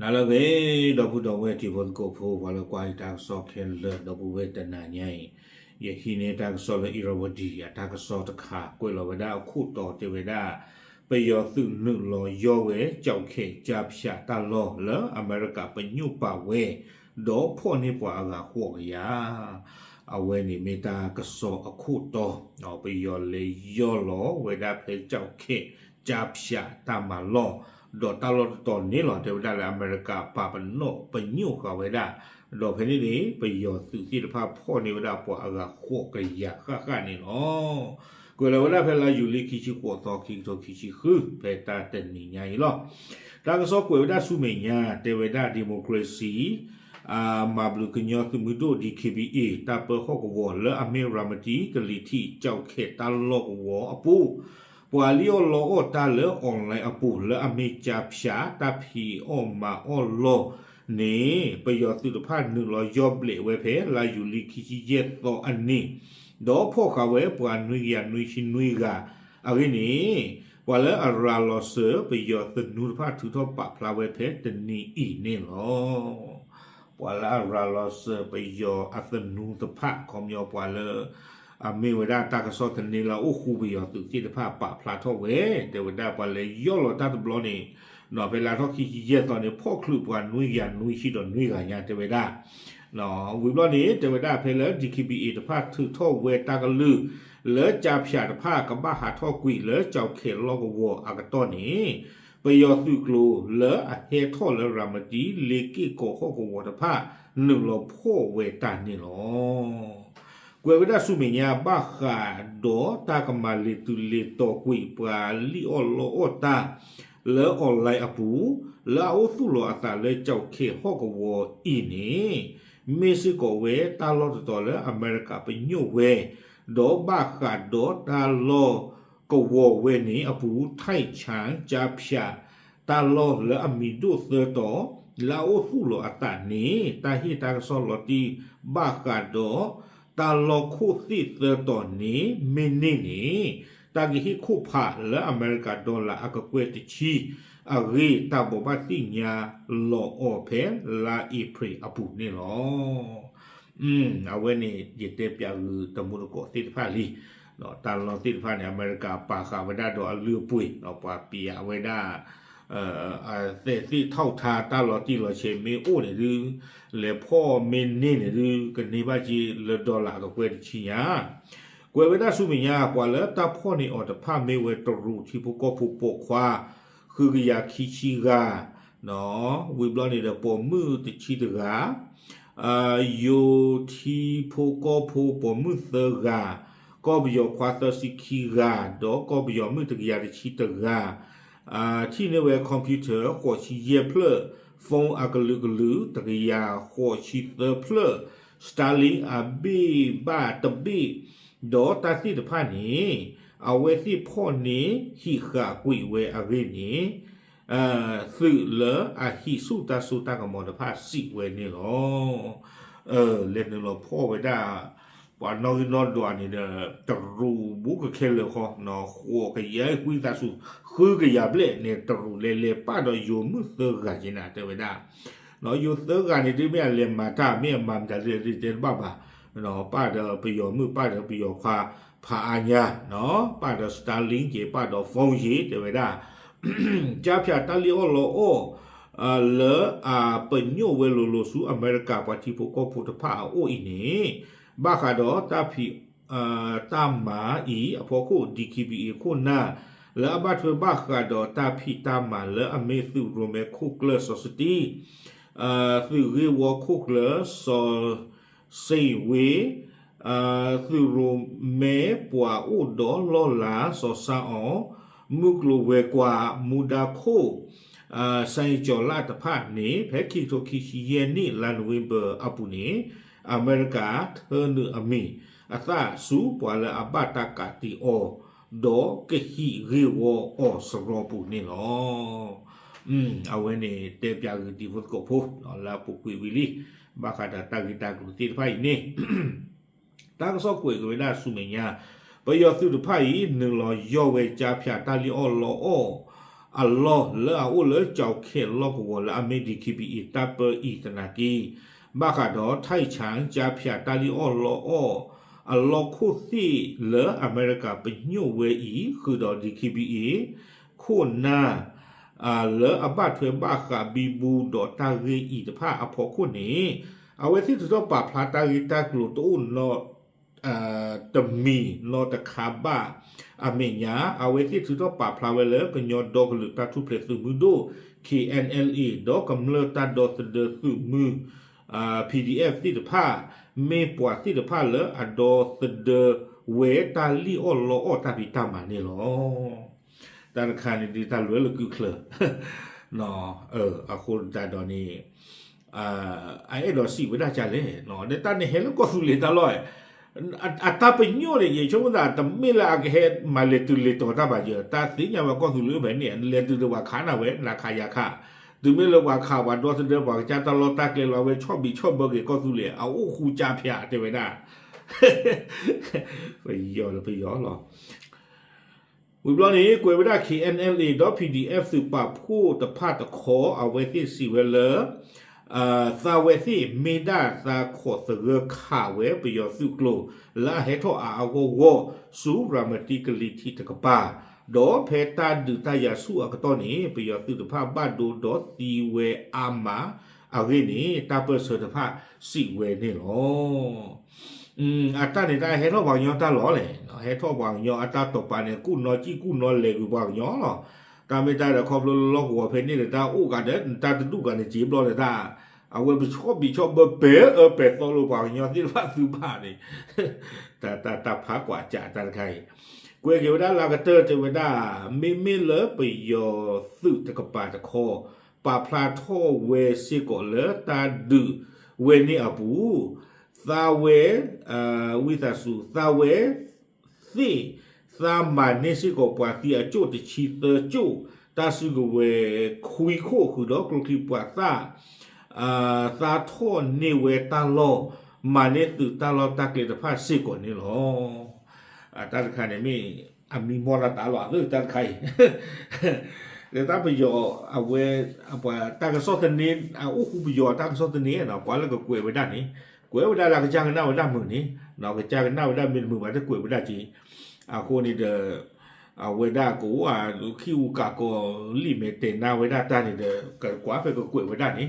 နၤလၢအဂ့ၤ ဒီပုၢ်ဒီဝဲၢ်တံၤဖိသကိးဖိ ပှၤလၢကွၢ်ယတၢ်ကစီၣ်ခဲလၢာ် ဒီပုၢ်ဝဲၢ်တနၤညါအံၤ, ယဟံးန့ၢ်တၢ်ကစီၣ်လၢ Irrawaddy အတၢ်ကစီၣ်တခါ ကွဲးလီၤဝဲဒၣ်အခိၣ်တီတဲဝဲဒၣ် ပယီၤသုးနုာ်လီၤယီၢ်ဝဲ ကျောက်ခက် ကြားဖြတ် တၢ်လီၢ်လၢအမဲရကၤပညိၣ်ပာ်ဝဲ ဒီးဖီၣ်န့ၢ်ပှၤအဂၤဃိးကယၤ အဝဲန့ၣ်မ့ၢ်တၢ်ကစီၣ်အခိၣ်တီ, ပယီၤလဲၤယီၢ်လီၤဝဲဒၣ်ဖဲ ကျောက်ခက် ကြားဖြတ် တၢ်မၤလီၢ်, ဒီးတၢ်လီၢ်တတီၤန့ၣ်လီၤ တဲဝဲဒၣ်လၢအမဲရကၤပာ်ပနီၣ်ပညိၣ်ဃာ်ဝဲဒၣ်, ဒီးဖဲန့ၣ်န့ၣ် ပယီၤသုးသ့ၣ်တဖၣ်ဖီၣ်န့ၢ်ဝဲဒၣ်ပှၤအဂၤဃိးကယၤဃၣ်ဃၣ်န့ၣ်လီၤ. ကွဲးလီၤဝဲဒၣ်ဖဲလါယူၤလံခံဆံဃိးသီ ခံကထိခံဆံဃု ဖဲတၢ်တနံၤညါအံၤလီၤ. တၢ်ကစီၣ်ကွဲးဝဲဒၣ်ဆူမဲာ်ညါ တဲဝဲဒၣ် democracy မၤဘျုးကညီသုးမုၢ်ဒိၣ် DKBA တၢ်ပၢဟီၣ်ကဝီၤလၢအမ့ၢ် ရၤမတံ ကလံၤထံး ကျောက်ခက် တၢ်လီၢ်ကဝီၤအပူၤ, ပှၤလံၣ်အီၣ်လီအီၣ်တၢ်လၢ online အပူၤ လၢအမ့ၢ် ကြားဖြတ် တၢ်ဖံးအီၣ်မၤအီၣ်လီၢ်န့ၣ် ပယီၤသုးတဖၣ်နုာ်လီၤယီၢ်ဘျဲးဝဲဖဲ လါယူၤလံခံဆံယဲၢ်သီအနံၤ, ဒီးဖီၣ်ဃာ်ဝဲပှၤနွံကယၤနွံဆံနွံဂၤ အဂ့ၢ်န့ၣ် ပှၤလၢအရၤလီၤစၢၤပယီၤသနူတဖၣ်ထုးထီၣ်ပာ်ဖျါဝဲဖဲတနံၤအံၤန့ၣ်လီၤ. ပှၤလၢအရၤလီၤစၢၤပယီၤအသနူတဖၣ် ခီပညီပှၤလၢ အမ့ၢ်ဝဲဒၣ်တၢ်ကစီၣ်သန့လၢအအိၣ်ဃူပယီၤသုးသ့ၣ်တဖၣ်ပာ်ဖျါထီၣ်ဝဲ တဲဝဲဒၣ်ပှၤလဲၤယီၢ်လီၤတၢ်တဘျီန့ၣ် ဖဲလါထီၣ်ခံဆံယဲၢ်သီန့ၣ် ဖီၣ်ချုးပှၤနွံကယၤနွံဆံဒီးနွံဂၤညါတဲဝဲဒၣ် ဝံၤဘျီန့ၣ် တဲဝဲဒၣ်ဖဲလၢ DKBA တဖၣ်ထုးထီၣ်ဝဲတၢ်ကလုၢ် လၢ ကြားဖြတ် တဖၣ်ကဘၣ်ဟးထီၣ်ကွံာ်လၢ ကျောက်ခက် လီၢ်ကဝီၤအကတီၢ်န့ၣ် ပယီၤသုးကျိၤလၢအဟဲထီၣ်လၢရၤမတံ လ့က့ၢ်ကီးဟီၣ်ကဝီၤတဖၣ် နုာ်လီၤဖီၣ်ဝဲတၢ်န့ၣ်လီၤ. ကွဲးဝဲဒၣ်ဆူမဲာ်ညါ ဘၣ်ဃးဒီးတၢ်ကမၤလ့ၤတုၤလ့ၤတီၤကွံာ်ပှၤလံၣ်အီၣ်လီအီၣ်တၢ် လၢ online အပူၤ လၢအအိၣ်သူၣ်လီၤအသးလၢ ကျောက်ခက် ဟီၣ်ကဝီၤအံၤန့ၣ် မ့ၢ်စ့ၢ်ကီးဝဲတၢ်လီၢ်တတီၤလၢအမဲရကၤပညိၣ်ဝဲ, ဒီးဘၣ်ဃးဒီးတၢ်လီၢ်ကဝီၤဝဲန့ၣ်အပူၤ ထၢၣ်ဆၣ် ကြားဖြတ် တၢ်လီၢ်လၢအမံၤဒိၣ်သၢတီၤ လၢအအိၣ်သူၣ်လီၤအသးန့ၣ် တၢ်ဟ့ၣ်တၢ်ကစီၣ်လီၤတံၢ်ဘၣ်ဃးဒီး တၢ်လီၢ်ခိၣ်သ့ၣ်သၢတီၤန့ၣ် မ့ၢ်န့ၢ်န့ၣ် တၢ်ကဟ့ၣ်ခိၣ်ဖးလၢအမဲရကၤ dollar အကကွဲၢ်တဆံ အဂ့ၢ် တၢ်ဘိးဘၣ်သ့ၣ်ညါလီၤအီၤဖဲလါအ့ဖြ့ၣ်အပူၤန့ၣ်လီၤ. အဝဲန့ၣ် ယတဲပၠးဂုာ်တမူတကိးသ့ၣ်တဖၣ်လံ. တၢ်လီၢ်သ့ၣ်တဖၣ်န့ၣ် အမဲရကၤပာ်ဃာ်ဝဲဒၣ်ဒီးအလုၢ်အပှ့ၤ ပှၤပျးဝဲဒၣ် အသဲးသ့ၣ်ထီၣ်ထါ တၢ်လီၤတံၢ်လီၤဆဲးမ့ၢ်အိၣ်န့ၣ်ဒုး လဲၤဖီၣ်မ့ၢ်န့ၢ်န့ၣ်ဒုး ကန့ၢ်ဘၣ်က့ၤလၢ dollar အကကွဲၢ်တဆံညါ ကွဲးဝဲဒၣ်ဆူမဲာ်ညါ ပှၤလၢတၢ်ဖီၣ်န့ၢ်အီၤတဖၣ်မ့ၢ်ဝဲတရူးထံဖိကီၢ်ဖိပိာ်ခွါ ဃုကယၤခံဆံဂၤ, ဝံၤဘျီန့ၣ်ဒီးပိာ်မုၣ်တဆံတဂၤ, ယိၤထံဖိကီၢ်ဖိပိာ်မုၣ်သၢဂၤ, ကီၢ်ပယီၤခွါသၢဆံခံဂၤ, ဒီးကီၢ်ပယီၤမုၣ်တကယၤတဆံတဂၤ, ထံၣ်န့ၢ်ဝဲ computer ဃိးဆံယဲၢ်ဖျၢၣ်, phone အကလုာ်ကလုာ် တကယၤဃိးဆံသၢဖျၢၣ်, Starlink အဘ့ၣ်ဘၣ်တဘ့ၣ်, ဒီးတၢ်သ့ၣ်တဖၣ်န့ၣ် အဝဲသ့ၣ်ဖီၣ်န့ၢ်ဟံးဃာ်ကွံာ်ဝဲအဂ့ၢ်န့ၣ် သုးလၢအဟံးဆူၣ်တၢ်စိတၢ်ကမီၤတဖၣ်စံးဝဲန့ၣ်လီၤ. လဲၤနုာ်လီၤဖီၣ်ဝဲဒၣ် ပှၤနီၣ်ဂံၢ်နီၣ်ဒွးန့ၣ်ဒီး တရူးဘူးကခဲလၢာ်ဃီ, ဃိးကယၤကွံသးစူၤ ဃုကယၤဘျဲၣ်န့ၣ် တရူးလဲၤလဲၤပာ်ဒီးယိၤမုၣ်သၢဂၤက့ၤနၤ တဲဝဲဒၣ် ယိၤသၢဂၤန့ၣ်ဒုးမ့ၢ်အလဲၤမၤတၢ် မ့ၢ်အမၤမတၤဒုးတဲတဘၣ်ဘၣ်, ပာ်ဒီးပယီၤမုၣ် ပာ်ဒီးပယီၤခွါ ဖးအါညါ, ပာ်ဒီး Starlink က့ၤ ပာ်ဒီး phone က့ၤ တဲဝဲဒၣ် ကြားဖြတ် တၢ်လံၣ်အီၣ်လီအီၣ် လၢအပညိၣ်ဝဲလိၤလိၤဆူအမဲရကၤပှၤထံဖိကီၢ်ဖိတဖၣ်အအိၣ်အံၤန့ၣ် ဘၣ်ဃးဒီးတၢ်ဖံး တၢ်မၤအံၤအဖီခိၣ် DKBA ခိၣ်နၢ် လၢအဘၣ်ထွဲဘၣ်ဃးဒီးတၢ်ဖံးတၢ်မၤလၢအမ့ၢ်သုးရိၣ်မဲခိၣ်ကျၢၢ်စီၤစတံ, သုးဂ့ၢ်ဝီခိၣ်ကျၢၢ်စီၤ စ့ၣ်ဝ့, သုးရိၣ်မဲပှၤအိၣ်ဒီးလီၢ်လၤ စီၤစါအီၤ, မုၢ်ကျိၤဝဲၤကွာ် မူဒါခိၣ် စဲကၠီၤလၣ်တဖၣ်န့ၣ် ဖဲခံကထိခံဆံယဲၢ်နံၣ် လါနိၣ်ဝ့ဘၢၣ်အပူၤန့ၣ် အမဲရကၤထၢနုာ်အမံၤအသၣ်ဆူပှၤလၢအဘၣ်တၢ်ကးတံာ်အီၤ ဒီးကဟံးဂ့ၢ်ဝီအီၤစရီပူၤန့ၣ်လီၤ. အဝဲန့ၣ်တဲပၠးဂ့ၤတံၤဖိသကိးဖိ လၢအပူၤကွံာ်ဝံၤလံ ဘၣ်ဃးဒီးတၢ်ဂ့ၢ်တၢ်ကျိၤသ့ၣ်တဖၣ်အံၤန့ၣ် တၢ်ကစီၣ်ကွဲးက့ၤဝဲဒၣ်ဆူမဲာ်ညါ ပယီၤသုးတဖၣ်အံၤ နုာ်လီၤယီၢ်ဝဲ ကြားဖြတ် တၢ်လံၣ်အီၣ်လီအီၣ် အလီၢ်လၢအအိၣ်လၢ ကၠီၤခဲၣ်လီၢ်ကဝီၤလၢအမ့ၢ် ဒီး ခ့ဘံၣ်အ့ၣ် တၢ်ပၢအံၤသနာ်က့ ဘၣ်ဃးဒီး ထၢၣ်ဆၣ်ကၠါဖၠး တၢ်လံၣ်အီၣ်လီအီၣ် အလီၢ်ခိၣ်သ့ၣ်လၢအမဲရကၤပညိၣ်ဝဲအံၤ ဃုာ်ဒီး ဒီး ခ့ဘံၣ်အ့ၣ် ခိၣ်နၢ် လၢအဘၣ်ထွဲဘၣ်ဃးဘံဘူဒီးတၢ်ဂ့ၢ်အံၤတဖၣ်အဖီခိၣ်န့ၣ် အဝဲသ့ၣ်ထုးထီၣ်ပာ်ဖျါတၢ်ဂ့ၢ်တၢ်ကျိၤတအိၣ်နီ တမံၤနီတခါဘၣ်အမဲာ်ညါ အဝဲသ့ၣ်ထုးထီၣ်ပာ်ဖျါဝဲလၢ ကညီဒီကလုာ်တၢ်ထူၣ်ဖျဲးသုးမုၢ်ဒိၣ် ခ့ၣ်အဲၣ်အဲၣ်လ်အ့ၣ် ဒီးကမျၢၢ်တၢ်ဒီသဒၢသုးမုၢ် ပီၣ်ဒံၣ်အဲၣ် သ့ၣ်တဖၣ် မ့ၢ်ပှၤသ့ၣ်တဖၣ်လၢအဒီသဒၢဝဲတၢ်လံၣ်အီၣ်လီအီၣ်တၢ်ဖံးတၢ်မၤန့ၣ်လီၤ. တၢ်တခါန့ၣ်ဒုးတၢ်လွဲလၢကုၢ်ချၢ အဃိသတးဒီးန့ၣ် အအဲၣ်ဒိးစံးဝဲဒၣ်ကလဲၣ်, ဒီးတၢ်န့ၣ်ဟဲလၢကီၢ်သူလ့ၤတၢ်လီၢ် အတၢ်ပညိၣ်န့ၣ် ယဆိကမိၣ်သး တမ့ၢ်လၢအကဟဲမၤလဲၤတုၤလဲၤတီၤတၢ်ဘၣ်ယဲ, တၢ်သ့ၣ်ညါဝဲကီၢ်သူလ့ၤအိၣ်ဖဲန့ၣ် လဲၤတုၤဒီးပှၤခးနၢ်ဝဲ နၤခးယၤခး, တုၤမ့ၢ်လၢပှၤခးပှၤဒီသဒၢပှၤကစၢ်တၢ်လီၢ်တၢ်ကျဲလီၤ အဝဲဆီၣ်ဘံးဆီၣ်ဘၢက့ၤကီၢ်သူလ့ၤ အအိၣ်ဃူကၠါဖၠးတဲဝဲဒၣ် ပယီၤလၢပယီၤလီၤ. ဝံၤဘျီန့ၣ် ကွဲးဝဲဒၣ် ခ့ၣ်အဲၣ်အဲၣ်လ်အ့ၣ် ဒီး ပီၣ်ဒံၣ်အဲၣ် သုးပာ်ဖှိၣ်တဖၣ်တခီ အဝဲသ့ၣ်စံးဝဲလၢ သးဝဲသ့ၣ်မ့ၢ်ဒၣ်သးခီၣ်သဂၢၢ်ခးဝဲပယီၤသုးကျိၤ လၢအဟဲထီၣ်အါအါဂီၢ်ဂီၢ် ဆူရၤမတံကလံၤထံးတကပၤ, ဒီးဖဲတၢ်ဒုးတၢ်ယၤဆူၣ်အကတီၢ်န့ၣ် ပယီၤသုးတဖၣ်ဘၣ်ဒိဒီးသံဝဲအါမးအဂ့ၢ်န့ၣ် တၢ်ပၢၢ်ဆၢတဖၣ်စံးဝဲန့ၣ်လီၤ. အတၢ်န့ၣ်တၢ်ဟဲထီၣ်ပှၤကညီတၢ်လီၢ်လဲၣ်, ဟဲထီၣ်ပှၤကညီအတၢ်တိာ်ပာ်န့ၣ် ကူၣ်နီၤစံၣ်ကူၣ်နီၤလဲၤကွံာ်ပှၤကညီလီၤ. တၢ်မ့ၢ်တၢ်ဒီးခီဖျိလၢလီၢ်ကဝီၤဖဲန့ၣ်ဒီး တၢ်အိၣ်ကးဒီး တၢ်တဒူၣ်ကးန့ၣ် စ့ဘျီဒီးတၢ် အဝဲပဆီၣ်ဘံးဆီၣ်ဘၢပဲာ်အၢပဲာ်သီလိာ်ပှၤကညီသ့ၣ်တဖၣ်သုးဘၣ်န့ၣ် တၢ်တၢ်ဖးကွၢ်စးတၢ်တခါအံၤ ကွဲးက့ၤဝဲဒၣ်လၢအကတၢၢ်တဲဝဲဒၣ် မ့မ့ၢ်လၢပယီၤသုးတကပၤတခီ ပာ်ဖျါထီၣ်ဝဲစ့ၢ်ကီးလၢတၢ်ဒုးဝဲန့ၣ်အပူၤ သးဝဲ ဝံသးစူၤ သးဝဲသ့ၣ် သးမၤန့ၢ်စ့ၢ်ကီးပှၤသံအကၠိၣ်တဆံသၢကၠိၣ် တၢ်စုကဝဲၤခွံခိၣ်ဃုာ်ဒီးကျိချံပှၤသၣ် သးထီၣ်န့ၢ်ဝဲတၢ်လီၢ် မၤန့ၢ်သုးတၢ်လီၢ်တၢ်ကျဲတဖၣ်စ့ၢ်ကီးန့ၣ်လီၤ. တၢ်တခါန့ၣ်မ့ၢ် အမံမီၢ်လၢတၢ်လီၢ်အသ့ၣ်တၢ်တခါအံၤ လၢတၢ်ပယီၤအဝဲ ပှၤတၢ်ကစီၣ်သန့ အအိၣ်ဃူပယီၤတၢ်ကစီၣ်သန့ ပှၤလၢကကွဲးဝဲဒၣ်န့ၣ် ကွဲးဝဲဒၣ်လၢကစၢ်ကနၣ်ဝဲဒၣ်မုာ်န့ၣ် ကစၢ်ကနၣ်ဝဲဒၣ်မ့ၢ်တမုာ်ဘၣ်တကွဲးဝဲဒၣ်က့ၤ အဃိန့ၣ်ဒီး အဝဲဒၣ်ကအိၣ်အခံဂုၤကးကီၤလံာ်မဲာ်တဲာ်နါဝဲဒၣ်တၢ်န့ၣ်ဒီး ကကွၢ်ဖဲကကွဲးဝဲဒၣ်န့ၣ်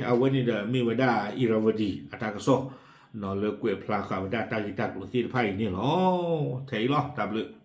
အဝဲန့ၣ်ဒီးမ့ၢ်ဝဲဒၣ် အံၤရၤဝတံၤ အတၢ်ကစီၣ် လၢကွဲးဖျါဃာ်ဝဲဒၣ်တၢ်ဂ့ၢ်တၢ်ကျိၤသ့ၣ်တဖၣ်အံၤန့ၣ်လီၤ. ထဲအံၤလီၤ တၢ်ဘျုး